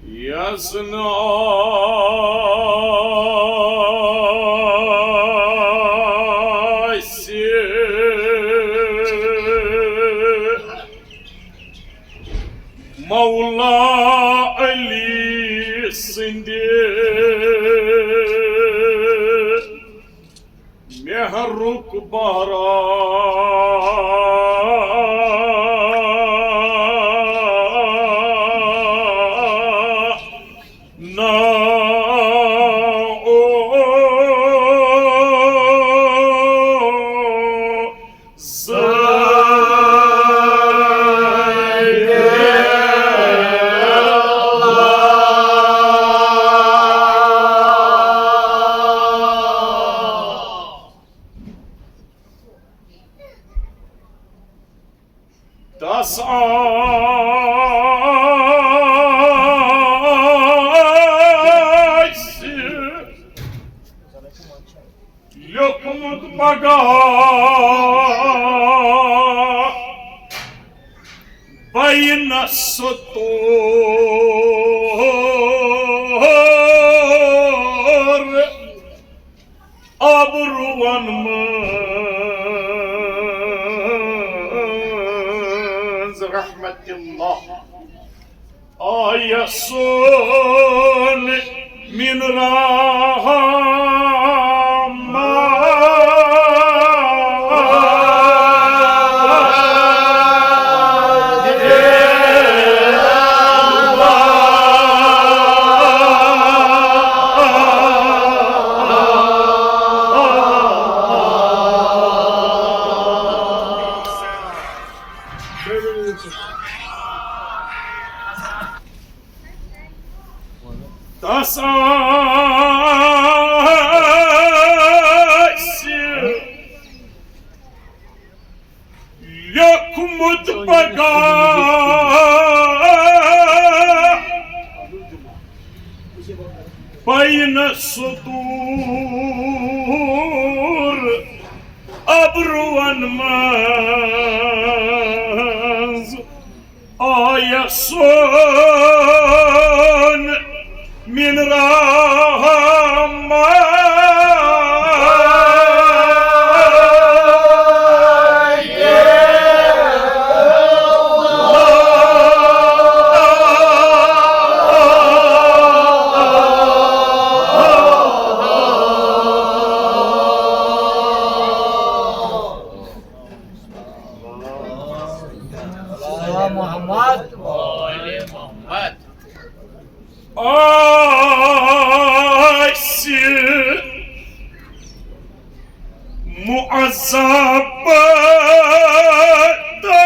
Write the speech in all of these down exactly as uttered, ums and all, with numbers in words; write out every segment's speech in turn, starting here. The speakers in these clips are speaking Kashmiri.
یس نہٕ آسہِ مولا علی سٕنٛدِ مہرُک بہران۔ تس آسہِ لیوٚکھمُت پگاہ بینہ سطور ابرون منٛز رحمت اللہ۔ آ یسون من رحمت تس آسہِ لیوٚکھمُت پگاہ بینہ سطور ابرون منٛز۔ آ یسون من رحمت محمد۔ آسہِ معذب تہٕ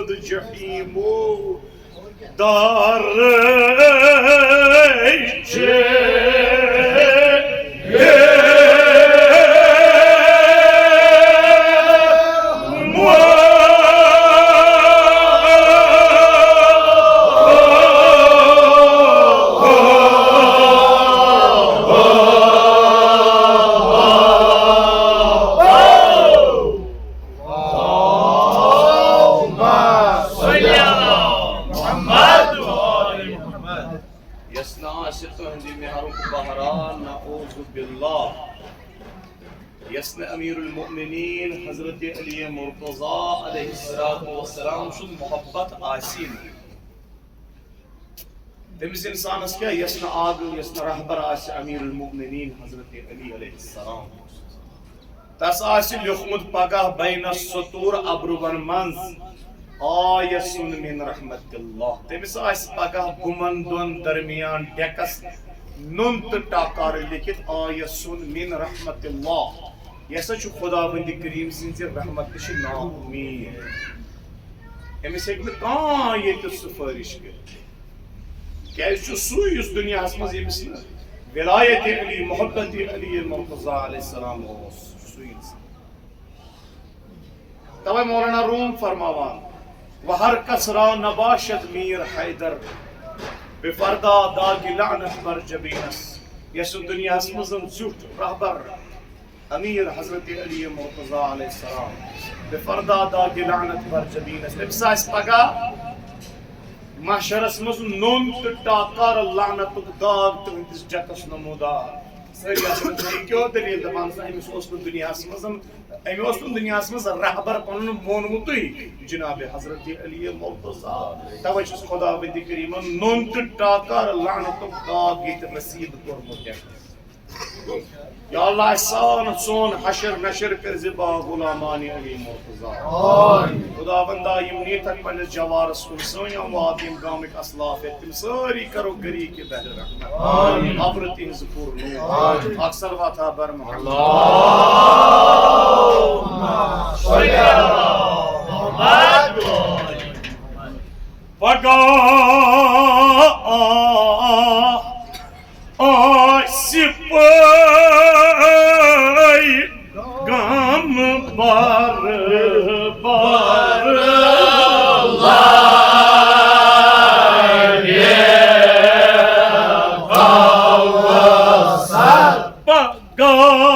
مخلد جحیم۔ دار اللهم صل على محمد۔ یس نہٕ آسہِ تُہنٛدِ مہرُک بہران، نعوذ باللہ۔ یس نہٕ امیر المؤمنین حضرت علی مرتضی علیہ الصلوۃ والسلام سُنٛد محبت آسی نہٕ۔ تٔمِس اِنسانَس کیٛاہ، یَس نہٕ عادل، یَس نہٕ رہبر آسہِ امیر المؤمنین حضرت علی علیہ السلام۔ تَس آسہِ لیوٚکھمُت پگاہ بین السطور ابرُون منٛز، آ یسُن من رحمت اللہ۔ تٔمِس آسہِ پگاہ گُمَن دۄن درمیان ڈیکَس نوٚن تہٕ ٹاکارٕ لیکھِتھ، آ یسُن من رحمت اللہ۔ یہِ ہسا چھُ خداوندِ کریم سٕنٛزِ رحمتٕچ نا امید۔ أمِس ہیٚکہِ نہٕ کانٛہہ ییٚتہِ سفٲرِش کٔرِتھ۔ کیٛازِ چھُ سُے یُس دُنیاہَس منٛز ییٚمِس نہٕ ولایت علی، محبت علی مرتضی علیہ السلام اوس، سُے اِنسان۔ توے مولانا روم فرماوان، "و ہر کس را نباشد میر حیدر، بے پردہ داغِ لعنت بر جبینس۔ یس دنیاہس منٛز زیُٹھ رہبر امیر حضرت علی مرتضی علیہ السلام، بے پردہ داغِ لعنت بر جبینس۔ تٔمِس آسہِ پگاہ محشرس منٛز نوٚن تہٕ ٹاکار لعنتُک داغ تُہنٛدِس جتس نمودار۔ سٲری آسن دٔلیٖل، کیٛاہ دٔلیٖل؟ دپان چھِ، أمِس اوس نہٕ دُنیاہس منٛز، أمۍ اوس نہٕ دُنیاہس منٛز رہبر پنُن مونمُتُے، جناب حضرت علی مرتضی۔ توے چھُس خداوندِ کریمن نوٚن تہٕ ٹاکار لعنتُک داغ ییٚتہِ رسیٖد کوٚرمُت۔ یا اللہ، احسان سون حشر نشر کٔرزِ با غلامان علی مرتضی۔ خداوندا، یِم نیٖتھکھ پننِس جوارس کُن، سٲنۍ اموات، یِم گامٕکۍ اسلاف ہیٚتھ، تِم سٲری کرو گری کے بحر رحمت۔ قبر تِہنٛز پُر نور۔ اکھ صلوات ہا بر محمد۔ پگاہ آسہِ پیغمبر بر لبِ کوثر۔ پگاہ آسہِ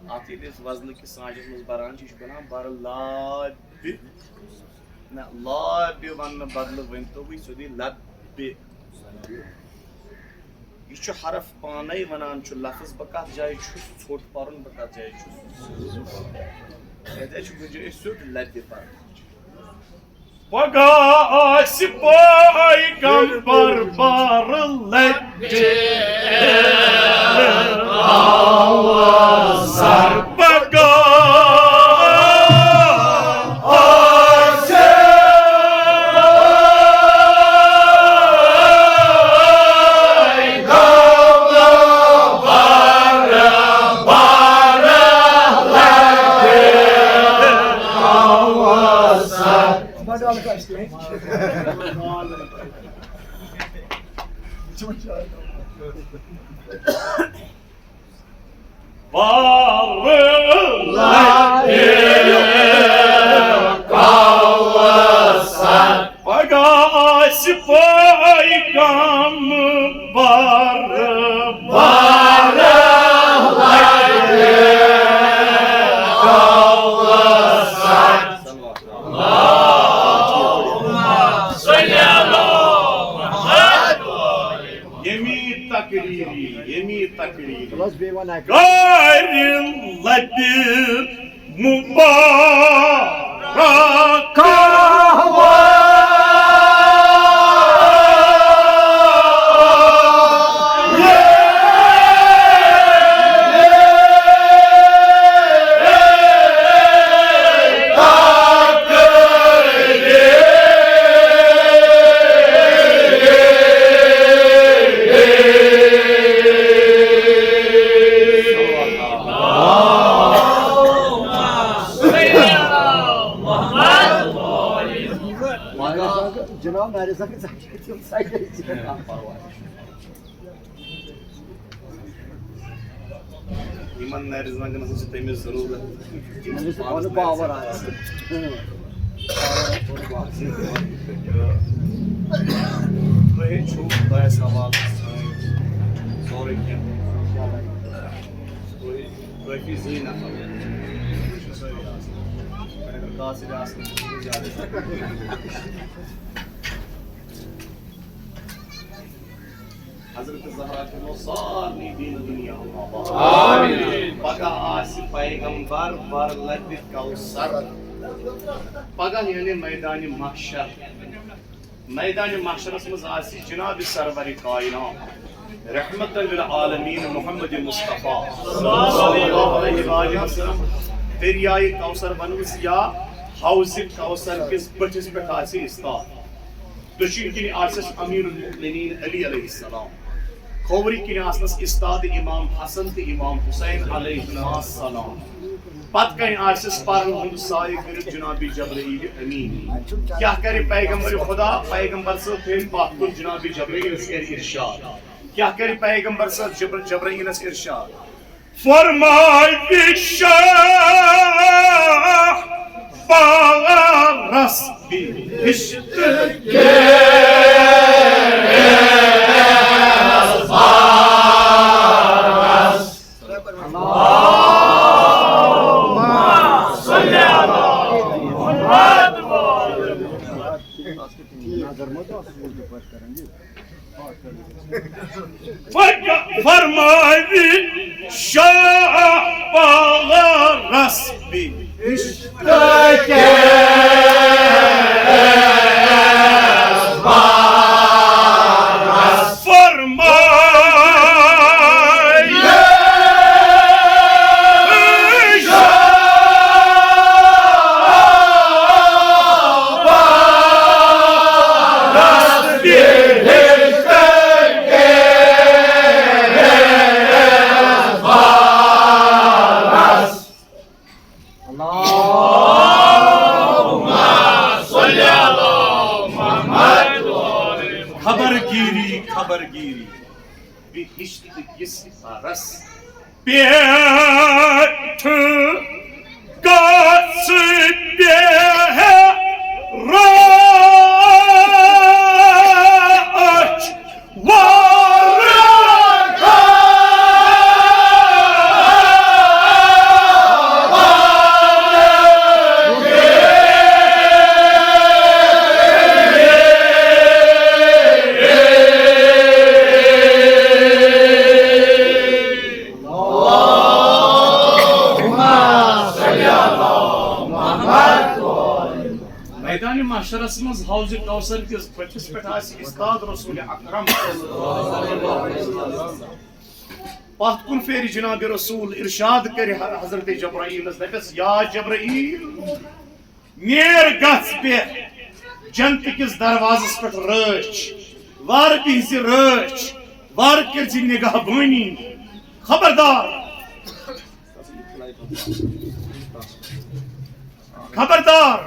اتھ ییٚلہِ أسۍ وزنہٕ کِس سانٛجس منٛز بران چھِ، یہِ چھُ بنان بر لابِ۔ نہ، لابِ وننہٕ بدلہٕ ؤنۍ تو وۄنۍ سیوٚدُے لبِ۔ یہِ چھُ حرف پانے ونان چھُ لفظ، بہٕ کتھ جایہِ چھُس ژھوٚٹ پرُن، بہٕ کتھ جایہِ چھُس۔ ییٚتہِ چھُ کُنہِ جایہِ سیوٚد لبِ پرُن۔ پگاہ آسہِ پیغمبر بر لبِ کوثر۔ پگاہ آسہِ پیغمبر بر لبِ کوثر۔ بر لبِ کوثر۔ پگاہ آسہِ پیغمبر بر لبِ کوثر۔ یمی تقریری، یمی تقریری۔ بس بیٚیہِ وَن اَکہِ۔ گارِ لبِ مبارک۔ جناب نارِ زنگ۔ یِمن نرِ زنٛگن ہٕنٛز چھِ تٔمِس ضروٗرت۔ أمِس چھُ پانہٕ پاور آسان۔ تُہۍ چھِو خۄدایَس حوالہٕ سٲنۍ سورُے کینٛہہ۔ تُہۍ کٲفی زٕے نفر۔ تُہۍ چھِو سٲری آسان۔ وۄنۍ اگر قاصد آسن، تِم چھِ زیادٕ۔ حضرت زہرا کرنو سارنٕے دیٖنہٕ دُنیا آباد۔ آمین۔ پگاہ آسہِ پیغمبر بر لبِ کوثر۔ پگاہ یعنی میدانِ محشر۔ میدانِ محشرس منٛز آسہِ جناب سرور کائنات رحمت للعالمین محمد مصطفیٰ صلی اللہ علیہ وآلہ وسلم دریائے کوثر ونوس یا حوض کوثر کِس بٔٹھِس پٮ۪ٹھ آسہِ استاد۔ دٔچھِنۍ کِنۍ آسٮ۪س امیر المؤمنین علی علیہ السلام۔ کھوورِ کِنۍ آسنَس استاد امام حسن تہٕ امام حسین علیہ السلام۔ پتہٕ کنہِ آسٮ۪س پرن ہُنٛد سایہِ کٔرِتھ جناب جبرائیل امین۔ کیٛاہ کرِ پیغمبر خدا؟ پیغمبر صٲب پھیرِ پتھ کُن، جناب جبرائیلس کرِ ارشاد۔ کیٛاہ کرِ پیغمبر صٲب؟ جبر-، جبرائیلس ارشاد۔ فرمائی شاہ پارس بہشت کے فرمائی شاہ پارس بہشت کے فرمائی خبر گیری، خبر گیری، بہشت کِس پارس پٮ۪ٹھ گژھ بیٚہہ رٲچھ وارٕ۔ میدانِ محشرس منٛز حوضِ کوثر کِس بٔٹھِس پٮ۪ٹھ آسہِ استاد رسول اکرم۔ پتھ کُن پھیرِ جناب رسول، ارشاد کرِ حضرت جبرائیلس، دپٮ۪س، یا جبرائیل، نیر گژھ بیٚہہ جنت کِس دروازس پٮ۪ٹھ رٲچھ، وارٕ بِہزِ رٲچھ، وارٕ کٔرزِ نگہبٲنی۔ خبردار، خبردار،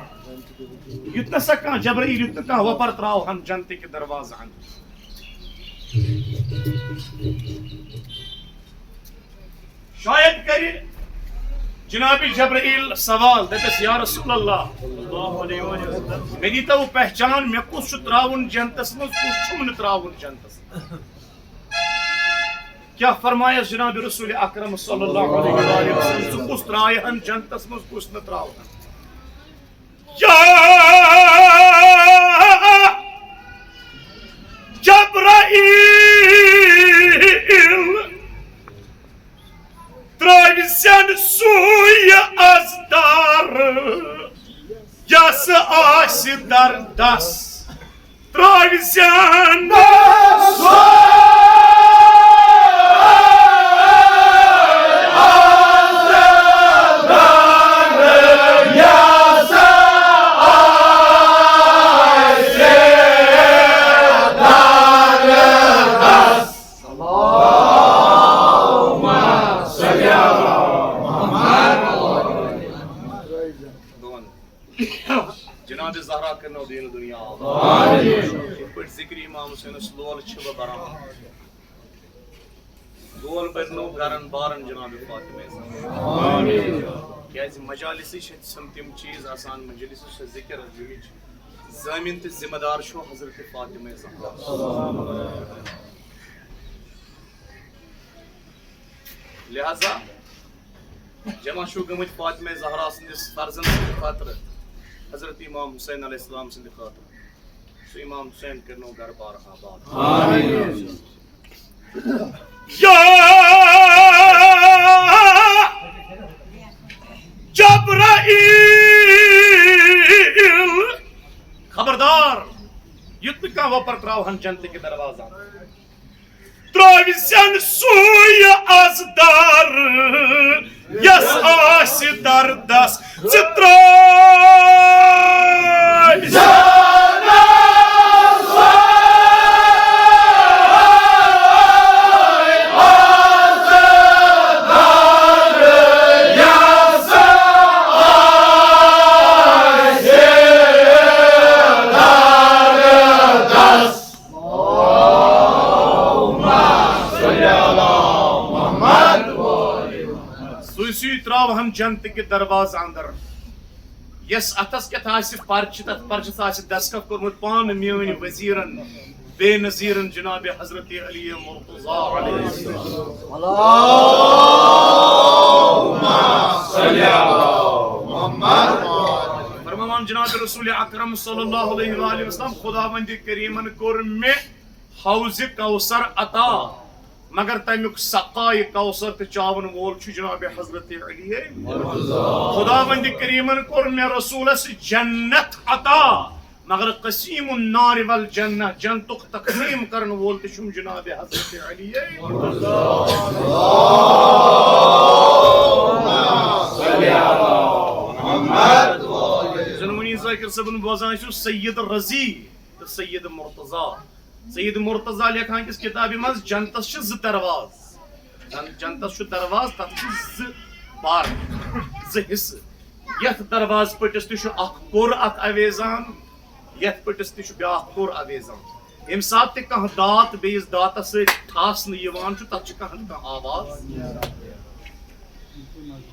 یُتھ نہ سا کانٛہہ جبرائیل، یُتھ نہٕ کانٛہہ وۄپر تراوہن جنتٕکۍ دروازن۔ شاید کرِ جناب جبرائیل سوال، دپٮ۪س، یا رسول اللہ، مےٚ دیٖتو پہچان، مےٚ کُس چھُ تراوُن جنتس منٛز، کُس چھُم نہٕ تراوُن جنتس منٛز؟ کیٛاہ فرمایس جناب رسول اکرم صلی اللہ علیہ وآلہ وسلم، ژٕ کُس ترایہن جنتس منٛز، کُس نہٕ تراوہن؟ یا جبرائیل، ترٲوزٮ۪ن سُے از دار، یس آسہِ دردس۔ ترٲوزٮ۪ن جناب زہرا کٔرنو دیٖن دُنیا آباد۔ یِتھ پٲٹھۍ ذِکرِ امام حسینس لول چھِ بہٕ بران، لول بٔرنو گرن بارن جناب فاطمہ زہرا۔ کیازِ مجالسٕے چھِ سم تِم چیٖز آسان، مجلس چھِ ذِکر ییٚمِچ ضٲمِن تہٕ ذمہٕ دار چھُ حضرت فاطمہ زہرا۔ لہذا جمع چھُو گٔمٕتۍ فاطمہ زہرا سٕنٛدِس فرزند سٕنٛدِ خٲطرٕ حضرت امام حسین علیہ السلام سٕنٛدِ خٲطرٕ۔ سُہ امام حسین کٔرنو گرٕ بار آباد۔ یا جبرائیل، خبردار، یُتھ نہٕ کانٛہہ وۄپر تراوہن جنتہٕ کہِ دروازن۔ ترٲوزٮ۪ن سُے از در، یس آسہِ دردس ژٕ ترٲوزٮ۪ن۔ سُے سُے تراوہن جنت کہِ دروازٕ اندر۔ یس اتھس کیتھ آسہِ پرچہِ، تتھ پرچس آسہِ دستخط کوٚرمُت پانہٕ میٲنۍ وزیرن، بے نظیرن جناب حضرت علی مرتضی علیہ السلام۔ فرماوان جناب رسول اکرم صلی اللہ علیہ وآلہ وسلم، خداوند کریمن کوٚر مےٚ حوض کوثر عطا، مگر تمیُک سقائے کوثر تہٕ چاون وول چھُ جناب حضرت علی۔ خداوند کریمن کوٚر مےٚ رسولس جنت عطا، مگر قسیم النار والجنہ، جنتُک تقسیم کرن وول تہِ چھُم جناب حضرت علی۔ زن وٕنی ذاکر صٲبن بوزان چھُ سید رضی تہٕ سید مرتضی۔ سید مرتضی لیکھان کِس کِتابہِ منٛز، جنتس چھِ زٕ دروازٕ۔ زن جنتس چھُ دروازٕ، تتھ چھِ زٕ بار، زٕ حصہٕ۔ یتھ دروازٕ پٔٹِس تہِ چھُ اکھ کوٚر اکھ آویزان، یتھ پٔٹِس تہِ چھُ بیاکھ کوٚر آویزان۔ ییٚمہِ ساتہٕ تہِ کانٛہہ دات بیٚیِس داتس سۭتۍ ٹھاسنہٕ یِوان چھُ، تتھ چھِ کانٛہہ نتہٕ کانٛہہ آواز۔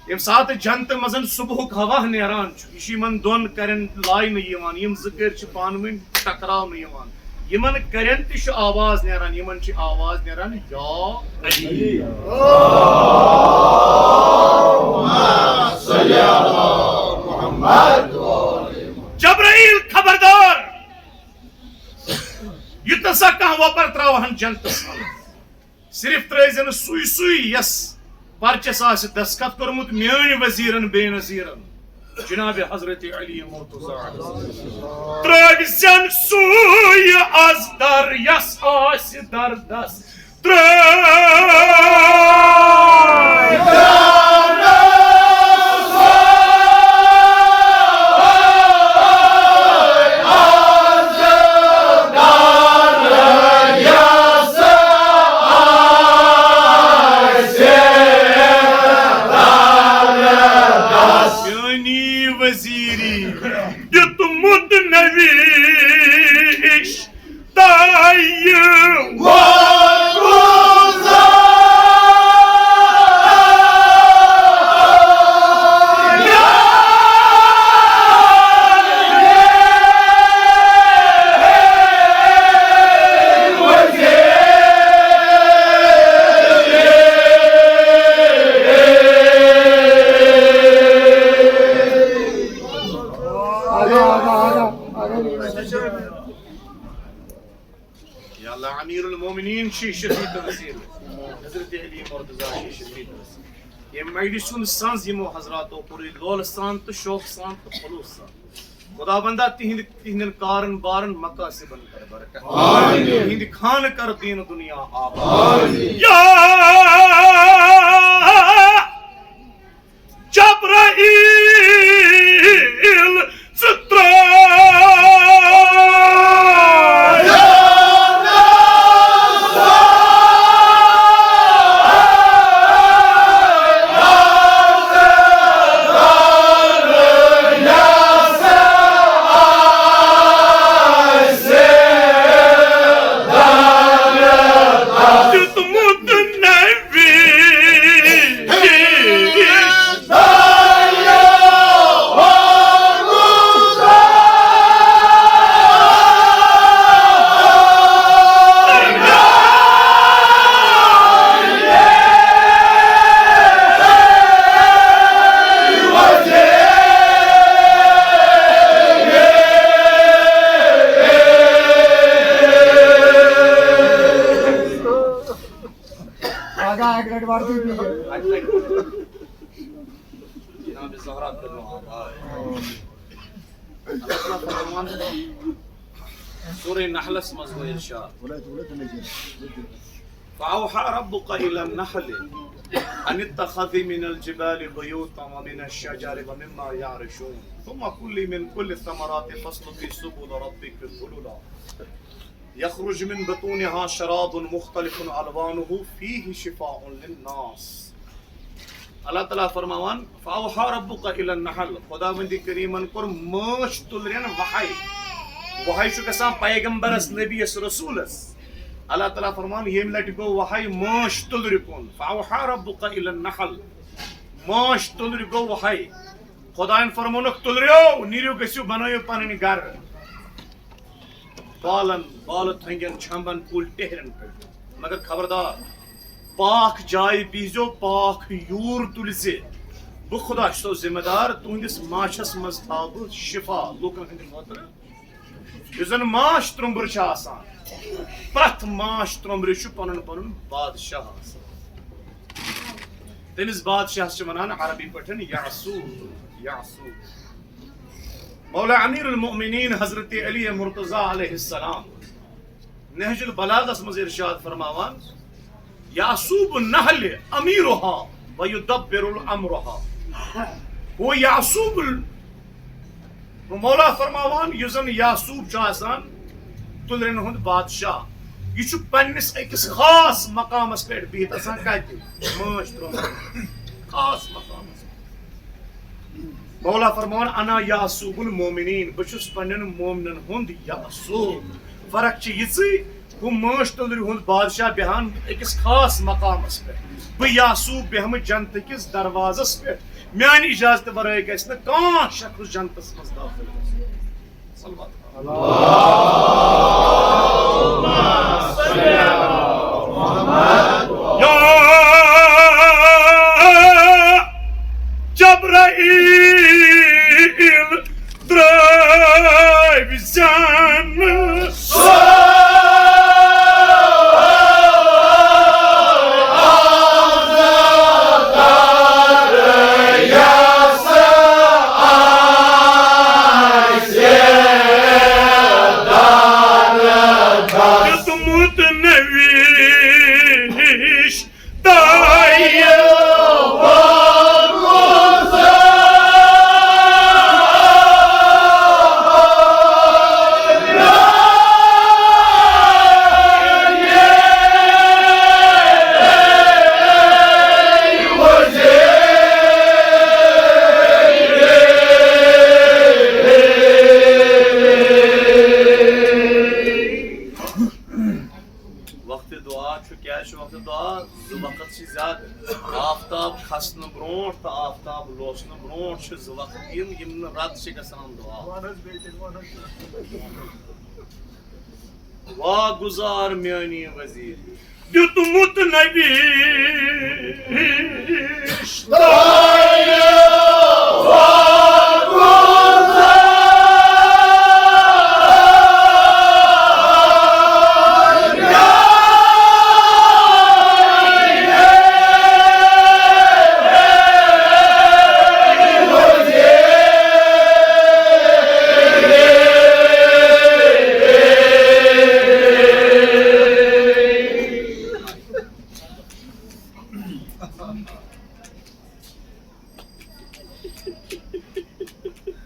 ییٚمہِ ساتہٕ جنتہٕ منٛز صبحُک ہوا نیران چھُ، یہِ چھُ یِمن دۄن کرٮ۪ن لاینہٕ یِوان، یِم زٕ کٔرۍ چھِ پانہٕ ؤنۍ ٹکراونہٕ یِوان۔ یِمن کرٮ۪ن تہِ چھُ آواز نیران، یِمن چھِ آواز نیران، یا علی۔ جبرائیل خبردار، یوٚتنَس سا کانٛہہ وۄپر ترٛاوہن جنتس منٛز، صرف ترٲوزٮ۪نہٕ سُے سُے یس پرچس آسہِ دستخط کوٚرمُت میٲنۍ وزیرن بے نظیرن جناب حضرت علی مرتضی۔ ترٲوزٮ۪ن سُے از در یس آسہِ دردس ترٲوزٮ۪ن۔ میٲنی وزیری دیُتمُت نویش تایہِ وۄتھ۔ یا اللہ، امیر المومنین چھِ شفیع تنزیل، حضرت علی مرتضی چھِ شفیع تنزیل۔ ییٚمہِ مجلسہِ ہُنٛد سنٛز یِمو حضراتو کوٚر یہِ لولہٕ سان تہٕ شوقہٕ سان تہٕ خلوص سان۔ خدا بندہ تِہنٛدِ، تِہنٛدٮ۪ن کارن بارن مقاصدن کر برکت۔ آمین۔ تِہنٛدِ خانہٕ کر دین دنیا آباد۔ آمین۔ یا جبرائیل ژٕ ترٛاو۔ دیُتمُت نبی جناب زہرا کٔرِو آباد۔ اللہ تعالیٰ فرماوان، سورہ نحلس منٛز گوٚو ارشاد، فأوحى ربك إلى النحل أن اتخذي من الجبال بيوتا ومن الشجر ومما يعرشون ثم كلي من كل الثمرات فاسلكي سبل ربك ذللا يخرج من بطونها شراب مختلف ألوانه فيه شفاء للناس. اللہ تعالیٰ فرماوان، فاوحا ربک الی النحل، خداوند کریمن کوٚر مٲنٛچھ تُلرٮ۪ن وحی۔ وحی چھُ گژھان پیغمبرس، نبیس، رسولس۔ اللہ تعالیٰ فرماوان، ییٚمہِ لٹہِ گوٚو وحی مٲنٛچھ تُلرِ کُن، فاوحا ربک الی النحل، مٲنٛچھ تُلرِ گوٚو وحی۔ خداین فرمونکھ، تُلریو، نیٖرِو، گٔژھِو، بنٲیِو پنٕنۍ گرٕ۔ بالن، بالہٕ تھنٛگٮ۪ن، چھمبن، کُلۍ ٹہرٮ۪ن پٮ۪ٹھ۔ مگر خبردار، پاک جایہِ بِہزیو، پاک یوٗر تُلزِ۔ بہٕ خدا چھُسو ذمہٕ دار، تُہنٛدِس ماچھس منٛز تھاوٕ بہٕ شفا لوٗکن ہٕنٛدِ خٲطرٕ۔ یُس زن ماچھ ترٛوٚمبُر چھُ آسان، پرٛٮ۪تھ ماچھ ترٛوٚمبرِ چھُ پنُن پنُن بادشاہ آسان۔ تٔمِس بادشاہس چھِ ونان عربی پٲٹھۍ یعصوب، یعصوب۔ مولا امیر المؤمنین حضرت علی مرتضی علیہ السلام نہج البلاغس منٛز ارشاد فرماوان، یعصوب النحل امیرها و یدبر الامرها۔ وہ یعصوب ال-، مولا فرماوان، یُس زن یعصوب چھُ آسان، تُلرٮ۪ن ہُنٛد بادشاہ، یہِ چھُ پننِس أکِس خاص مقامس پٮ۪ٹھ بِہِتھ آسان۔ کتہِ؟ مٲنٛچھ ترٛوومُت۔ خاص مقامس۔ مولا فرماوان، انا یعصوب المومنین، بہٕ چھُس پننٮ۪ن مومنن ہُنٛد یعصوب۔ فرق چھِ یِژٕے، ہُہ مٲنٛچھ تُلرِ ہُنٛد بادشاہ بیٚہان أکِس خاص مقامس پٮ۪ٹھ، بہٕ یعصوب بیٚہمہٕ جنتہٕ کِس دروازس پٮ۪ٹھ۔ میانہِ اجازتہٕ ورٲے گژھِ نہٕ کانٛہہ شخص جنتس منٛز دٲخل گژھُن۔ صلوات۔ یا جبرائیل، ترٛٲوۍ زن۔ دیُتمُت نویش تایہِ۔ وقت دعا چھُ، کیٛازِ چھُ وقت دعا؟ زٕ وقت چھِ زیادٕ۔ آفتاب کھسنہٕ برونٛٹھ تہٕ آفتاب لوسنہٕ برونٛٹھ چھِ زٕ وقت یِم، یِم نہٕ رد چھِ گژھان دعا۔ واگُزار میٲنی وزیر۔ دیُتمُت نبی۔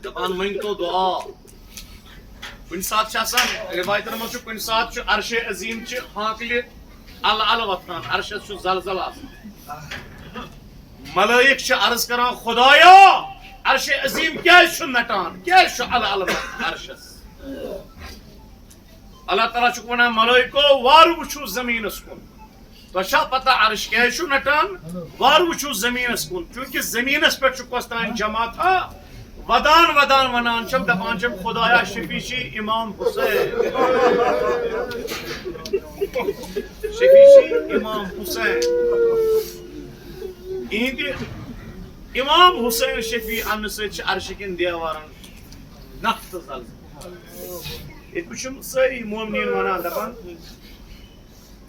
دپان مٔنگتو دعا۔ کُنہِ ساتہٕ چھِ آسان، رِوایتن منٛز چھُ، کُنہِ ساتہٕ چھُ عرشِ عظیٖم چہِ ہانکلہِ الہٕ الہٕ وۄتھان، عرشس چھُ زلزلہٕ آسان۔ ملٲیِک چھِ عرض کران، خدایا، عرشِ عظیٖم کیازِ چھُ نٹان، کیازِ چھُ الہٕ الہٕ وۄتھان عرشس؟ اللہ تعالیٰ چھُکھ ونان، ملٲیکو، وارٕ وٕچھِو زٔمیٖنَس کُن۔ تۄہہِ چھا پتہ عرش کیازِ چھُ نٹان؟ وارٕ وٕچھِو زٔمیٖنَس کُن، چوٗنٛکہِ زٔمیٖنَس پٮ۪ٹھ چھُ کۄستانۍ جماعت ہا ودان ودان ونان چھم، دپان چھم، خدایا، شفیع چھی امام حسین، شفیع چھی امام حسین۔ یِہنٛدِ امام حسین شفیع اننہٕ سۭتۍ چھِ عرشہِ کٮ۪ن دیوارن نکھ تہٕ زلزلہٕ۔ ییٚتہِ وٕچھِم سٲری مومنیٖن ونان، دپان،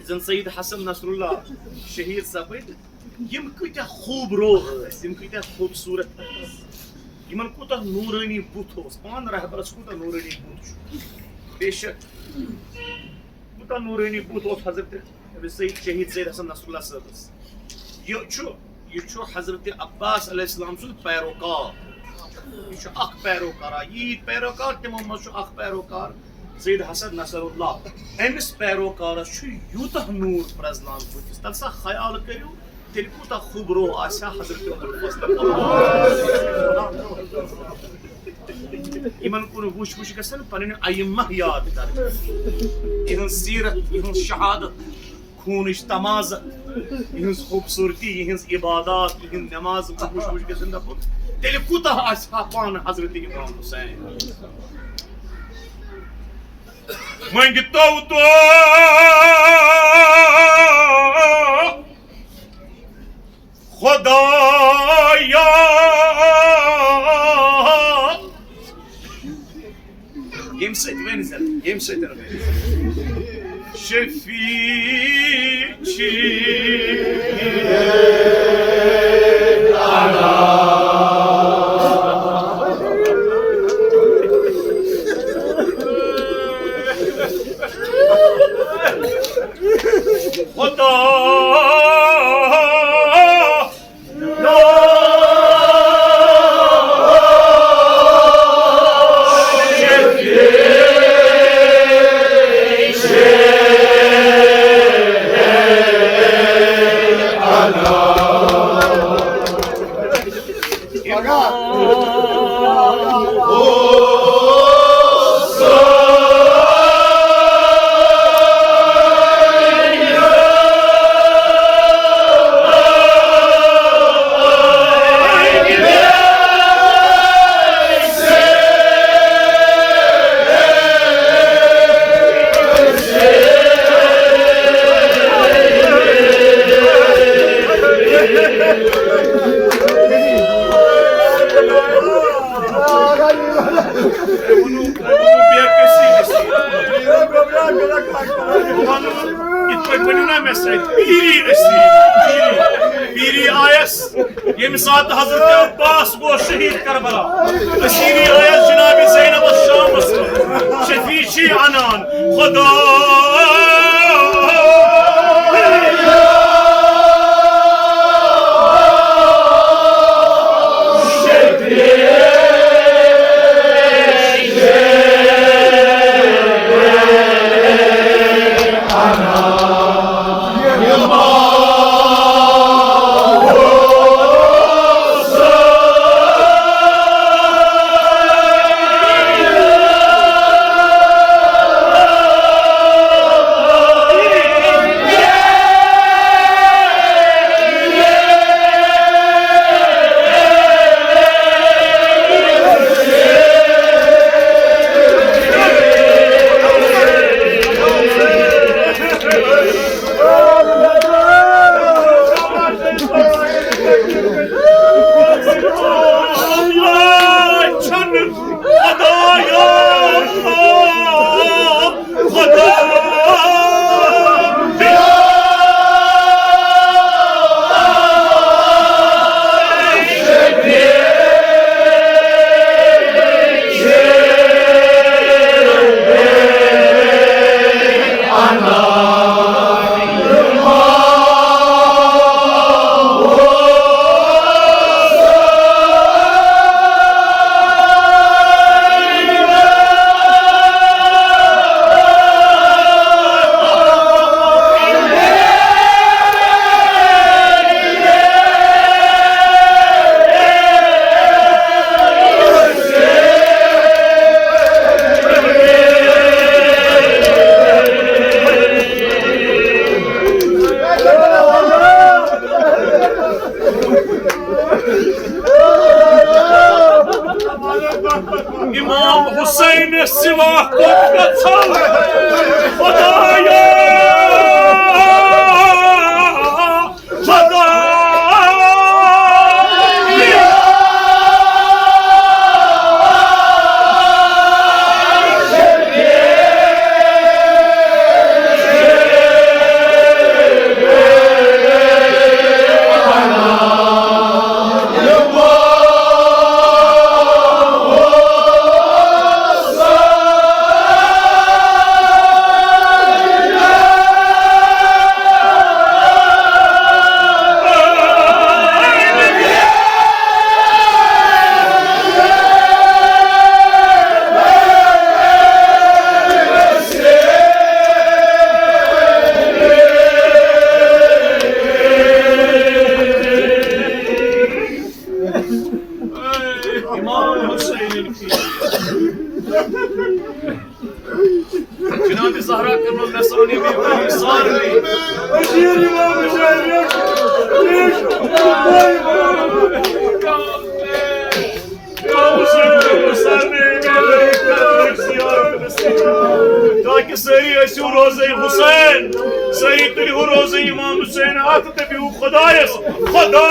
زن سید حسن نصر اللہ شہید سپٕدۍ، یِم کۭتیاہ خوٗب رو ٲسۍ، یِم کۭتیاہ خوٗبصوٗرت ٲسۍ، یِمن کوٗتاہ نوٗرٲنی بُتھ اوس، پانہٕ رہبرس کوٗتاہ نوٗرٲنی بُتھ چھُ۔ بے شک، کوٗتاہ نوٗرٲنی بُتھ اوس حضرت أمِس سۭتۍ شہیٖد سید حسن نصراللہ صٲبس۔ یہِ چھُ، یہِ چھُ حضرت عباس علیہ السلام سُنٛد پیروکار۔ یہِ چھُ اکھ پیروکارا، ییٖتۍ پیروکار، تِمو منٛز چھُ اکھ پیروکار سید حسن نصراللہ۔ أمِس پیروکارس چھُ یوٗتاہ نوٗر پرٛزلان بُتھِس، تَتھ سا خیال کٔرِو، تیٚلہِ کوٗتاہ خوبرو آسہِ ہا حضرت عمر فاروق۔ یِمن کُن وٕچھ وٕچھ گژھن پنٕنۍ ائمہ یاد کرٕنۍ، یِہٕنٛز سیرت، یِہٕنٛز شہادت، خوٗنٕچ تمازت، یِہٕنٛز خوٗبصوٗرتی، یِہٕنٛز عبادات، یِہٕنٛز نماز وٕچھ وٕچھ گژھن دپُن، تیٚلہِ کوٗتاہ آسہِ ہا پانہٕ حضرت امام حسین۔ مٔنٛگۍ تو دعا خدایا، ییٚمہِ سۭتۍ ؤنۍ زن، ییٚمہِ سۭتۍ ؤنۍ زن۔ شفیع چھی خدا۔ یِتھ پٲٹھۍ ؤنِو نا مےٚ سۭتۍ، پیٖری ٲسۍ، پیٖری، پیٖری آیس، ییٚمہِ ساتہٕ حضرت عباس گوٚو شہیٖد کربلا، پیٖری آیس جناب زینبس شامس منٛز، شفیع چھی انان، خدا۔ امام حسین سوا کوٚت گژھو خدایا؟ خدایا۔ زہرا کرنو مےٚ سان یہِ بیمٲری سارنٕے۔ تاکہِ سٲری ٲسِو روزے حسین، سٲری تُلِو روزے امام حسین اکھ تہٕ بِہِو خۄدایس خدا۔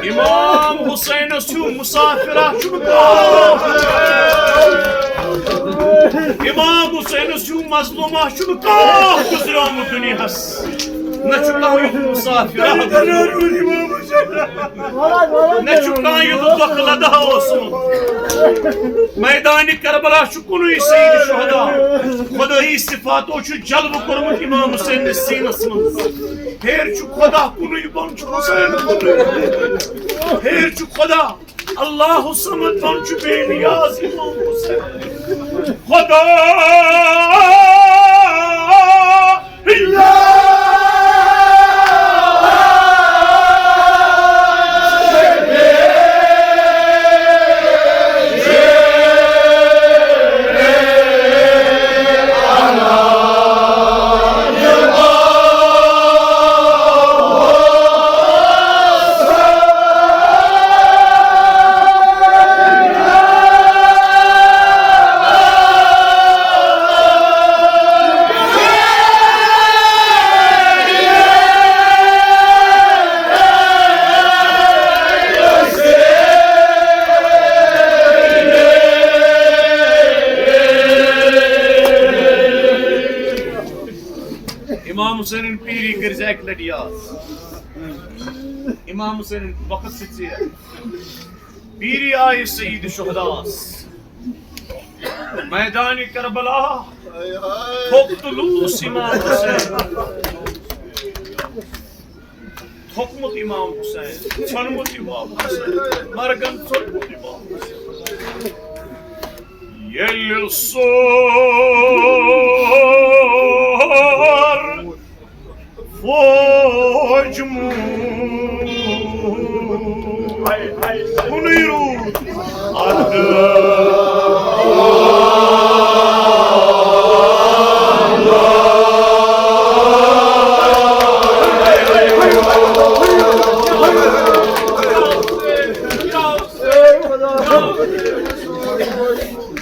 امام حسینس چھُ مسافرہ چھُ۔ امام حسینس چھُ مظلومہ چھُ کانٛہہ گُزریومُت دُنیاہس۔ نہ چھُ کانٛہہ یُتھ مسافرہ۔ نہ چھُ کانٛہہ یُتھ دۄکھٕ لدہ اوسمُت۔ میدانِ کربلا چھُ کُنُے سید شہدا۔ خدٲیی صفاتو چھُ جلوٕ کوٚرمُت امام حسین سٕنٛدِس سیٖنس منٛز۔ ہیٚرِ چھُ خدا کُنُے، بۄن چھُ حسین کُنُے۔ ہیٚرِ چھُ خدا اللہ الصمد، بۄن چھُ بے نیاز امام حسین۔ خدا امام حسینن پیری کٔرۍ زِ اکہِ لٹہِ یاد۔ امام حسینن وقت چھُ ژیر۔ پیری آیہِ سید شہداس۔ میدانِ کربلا تھوٚپ تہٕ لوٗس امام حسین۔ تھوٚپمُت امام حسین، ژھیوٚنمُت امام حسین، مرگن ژوٚٹمُت امام حسین۔ ییٚلہِ سور فوج موٗد کُنُے روٗد۔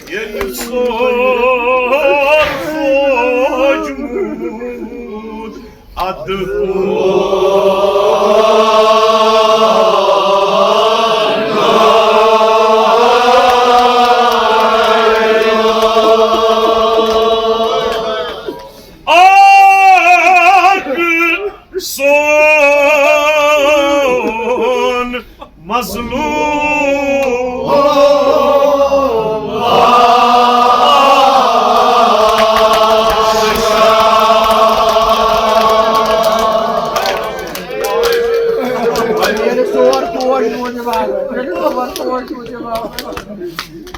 ییٚلہِ سور فوج موٗد۔ ادٕ اکھ سون مظلوم۔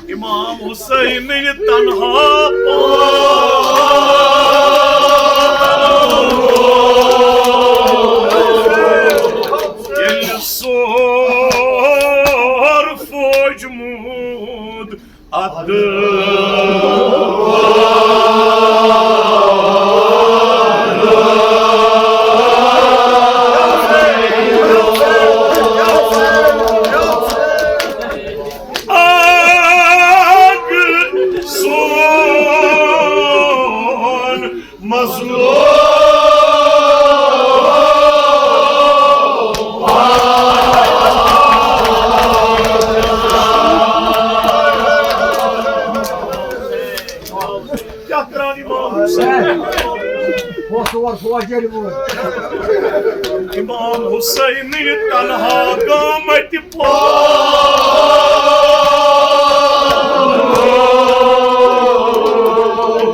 امام حسین تنہا پان۔ ییٚلہِ سور فوج موٗد ادٕ۔ اکھ سور کیٛاہ کران امام حسین؟ اوس اور فوج ییٚلہِ ووت۔ امام حسین یہِ تنہا گامتہِ پوٚر۔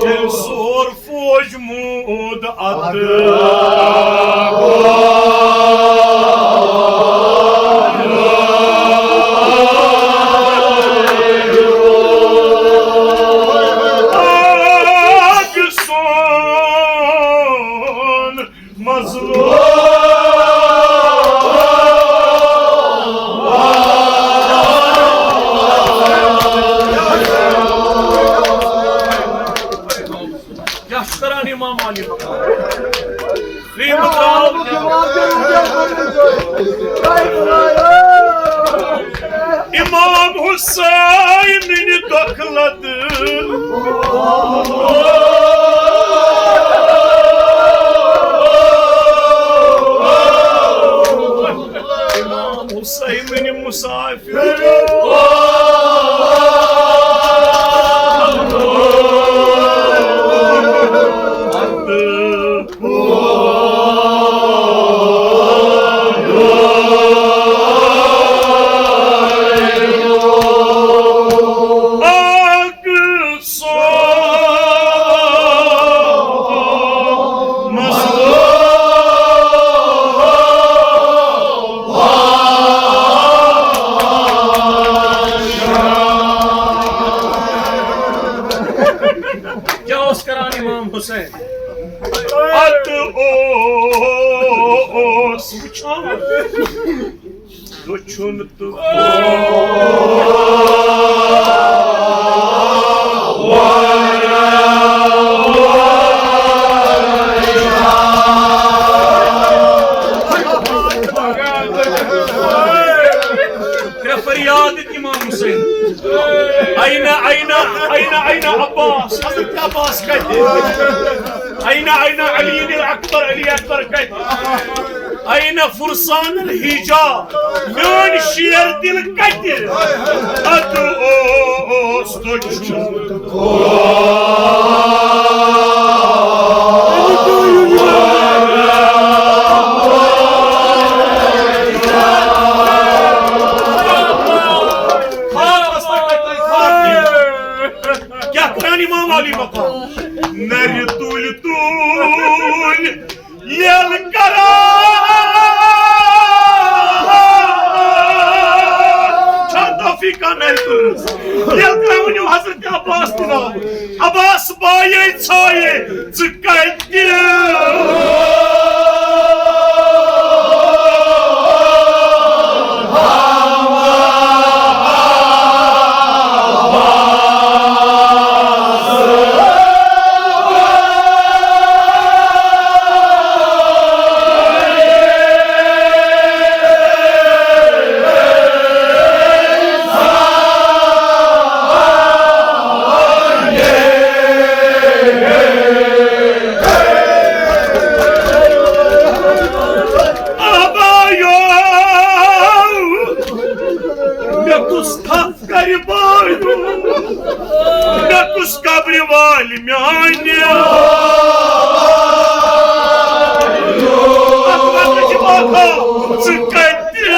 ییٚلہِ سور فوج موٗد اتھ۔ آج سون مظلوم۔ کیٛاہ چھُ کران امام علی مقام؟ فِرِن درٛاو۔ امام حسین دۄکھٕ لد۔ امام حسین مسافر۔ کیٛاہ اوس کران امام حسین؟ اتھ اوس وٕچھان دٔچھُن تہٕ ترٛےٚ فریاد امام حسین۔ اینہ، اینہ، اینہ، اینہ عباس؟ حضرت عباس کتہِ؟ اینہ، اینہ علی اکبر؟ علی اکبر کتہِ؟ اینہ فرسان الحجاب؟ میون شیر دل کتہِ؟ اتھ اوس دٔچھُن۔ کیٛاہ کران امام علی مقام؟ نرِ تُلۍ تُلۍ ییٚلہِ کران چھا توفیق کانٛہہ نرِ تُلۍ؟ ییٚلہِ ترٛاوُن یِم حضرت عباس تہِ ناو۔ عباس بایے ژھایے ژٕ کتہِ؟ مےٚ کُس تھپھ کرِ بایُن؟ مےٚ کُس قبرِ والہِ میانہِ؟ اتھ وقتس چھِ واتان ژٕ کتہِ؟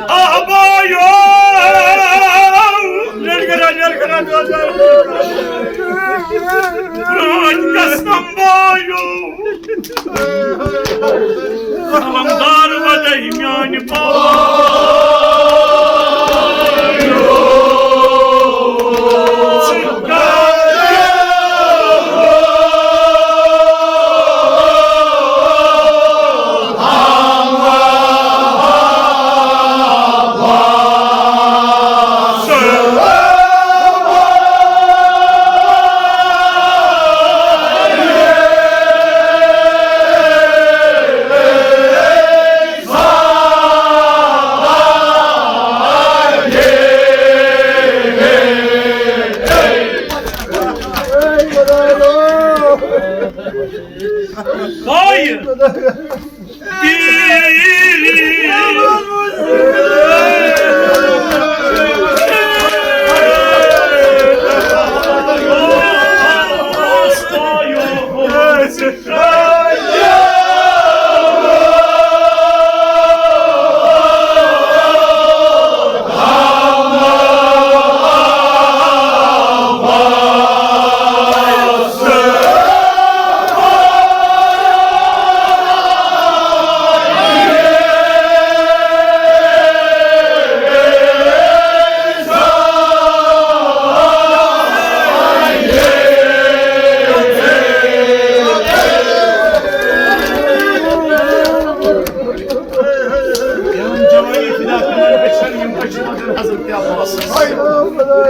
آہ بایو! پرٛٲنۍ قسم بایو! علمدار ودٲے میانہِ بابا۔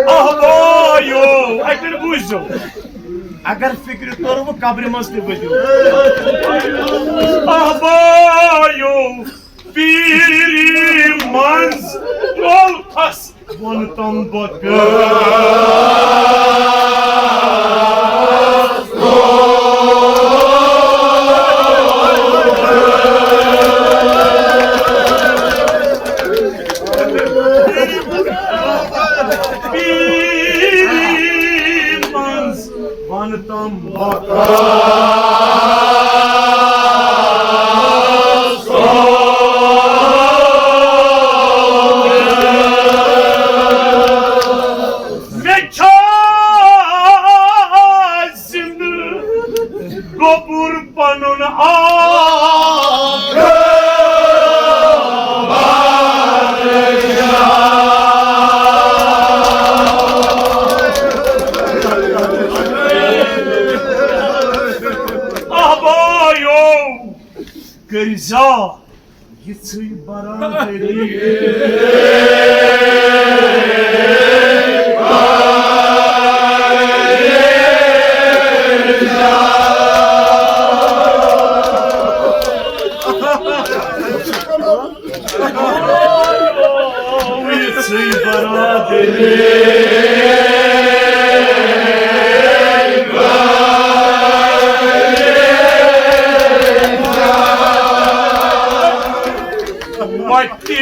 اہبایو، اَتہِ پٮ۪ٹھ بوٗزِو۔ اگر فِکرِ توٚروٕ، قبرِ منٛز تہِ ؤتِو۔ اہبایو، پیٖری منٛز ترٛوو تھس وۄنۍ تم بکر۔ پیٖری منٛز وۄنۍ تم بکر۔ مےٚ چھا زِندٕ گوٚبُر پنُن آ۔ اہبایو، کٔرۍزیو یِژھٕے برادری۔ یِژھٕے برادری۔ وتہِ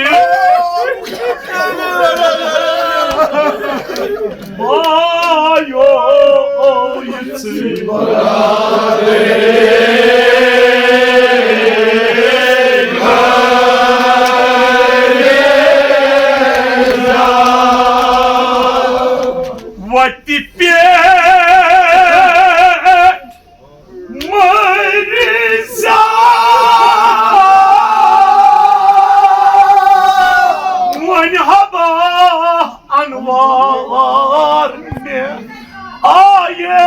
بایو، یِژھٕے وتہِ پٮ۪ٹھ مٔرۍ زیادٕ وۄنۍ ہبا انوار مےٚ آیے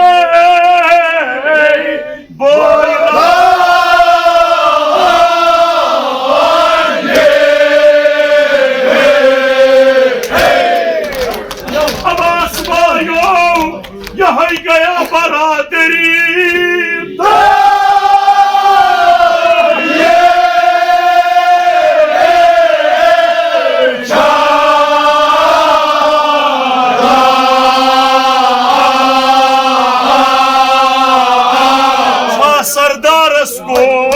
بولان۔ عباس بایو، یہے گیا برادری۔ سردارس گوٚو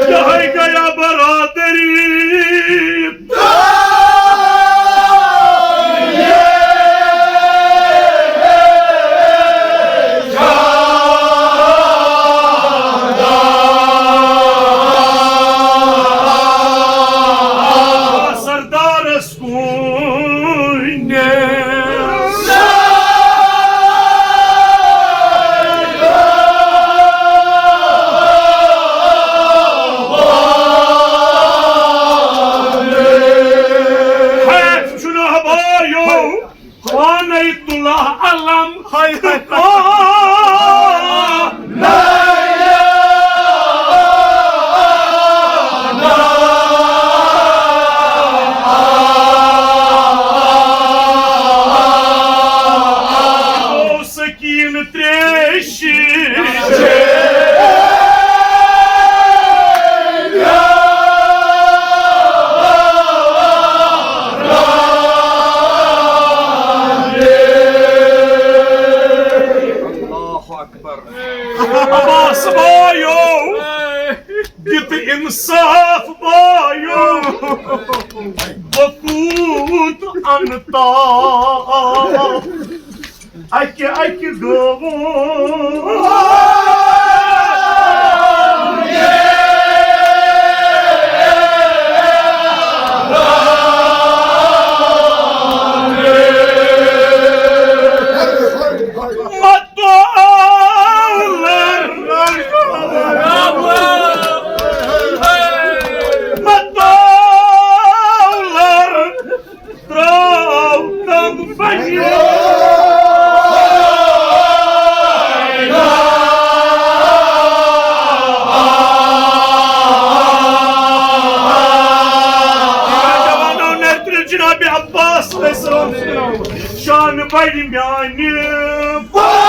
یہے گیا برادری۔ سردارس کُن۔ حیف چھُنہٕ بایو، پانے تُلہ علم۔ ہاے، ہاے، ہاے۔ سکین تریشی۔ اللہ اکبر۔ عباس بایو، دِتہٕ انصاف بایو، بہٕ کوٗت انتا۔ اکہِ اکہِ گٲوٕ۔ متولر، متولر، ترٛاو کم عباس علیہ السلام چھُ، شان بڑِ میانہِ۔